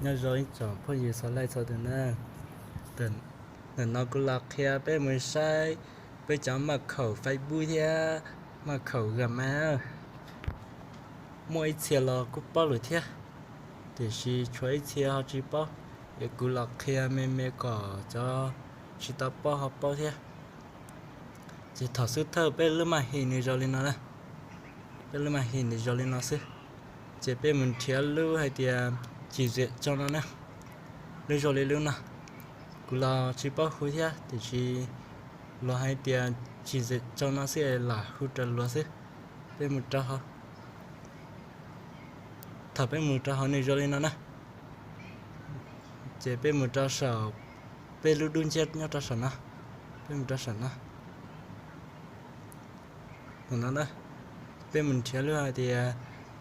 Nyob zoo ib tsoom phooj ywg txhua leej txhua tus na. Ntawm no kuv los qhia peb mus saib peb cov maj khaum Facebook thiab maj khaum Gmail. Muaj ib txhia los kuj paub lawm thiab, tiam sis tshuav ib txhia ho tsis paub, es kuv los qhia me me kom cov tsis tau paub ho paub thiab. Ces thaum xub thawj peb lub maj him nws zoo li no na, peb lub maj him nws zoo li no xwb. Ces peb mus nrhiav lub hais tias tsis zem tsoo no na, lub zoo li lub no. Kuv los tsis paub hu thiab, tiam sis luag hais tias tsis zem tsoo no xwb, lam hu raws luag xwb. Peb mus rau hauv, thaum peb mus rau hauv nws zoo li no na, ces peb mus rau saum peb lub dub nciab nyob rau saum no, peb mus rau saum no. Ntawm no na, peb mus nrhiav lub hais tias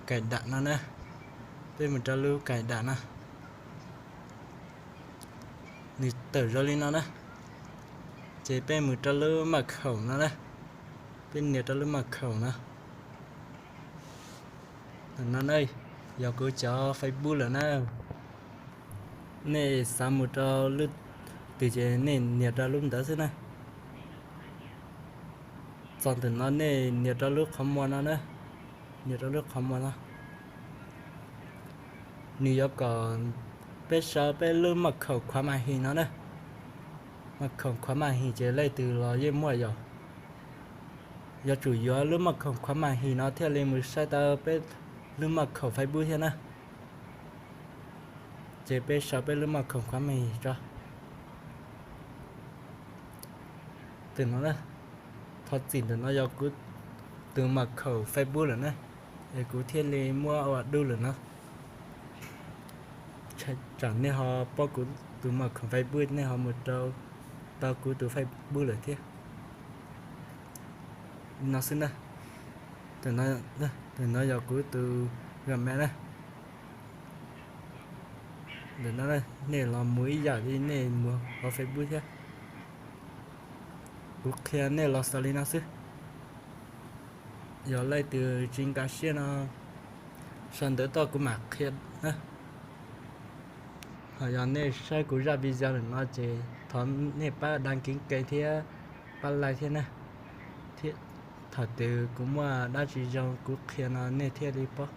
kaim dam no na, peb mus rau lub kaim dam no. Nws tawm zoo li no na, ces peb mus rau lub maj khaum no na, peb nias rau lub maj khaum no. Ntawm no na, yog kuv cov Facebook lawm na. Nej xav mus rau lub twg ces nej nias rau lub ntawd xwb na. Txog ntawm no nej nias rau lub qhov muag no na, nias rau lub qhov muag no. Nws yuav kom peb sau peb lub maj khaum khuav maj him no na. Maj khaum khuav maj him ces leej twg los yeej muaj yom. Yuav tsum yuav lub maj khaum khuav maj him no thiaj li mus saib tau peb lub maj khaum Facebook thiab na. Ces peb sau peb lub maj khaum khuav maj him tso. Ntawm no, thov txim, ntawm no yog kuv tus maj khaum Facebook lawm na, es kuv thiaj li muab ua duj lawm no. Tsam nej ho paub kuv tus maj khaum Facebook, nej ho mus rau tau kuv tus Facebook lawm thiab. Li no xwb na. Ntawm no yog kuv tus Gmail na. Ntawm no nej los mus ib yam li nej mus hauv Facebook thiab. Kuv qhia nej los xaus li no xwb. Yog leej twg tsis nkag siab no, sau ntawv tuaj kuv mam qhia na. Ho yog nej saib kuv zaj video lawm no ces thov nej pab đăng ký kênh thiab pab like thiab na. Thiab thaum twg kuv muaj dab tsi zoo kuv qhia no nej thiaj li paub.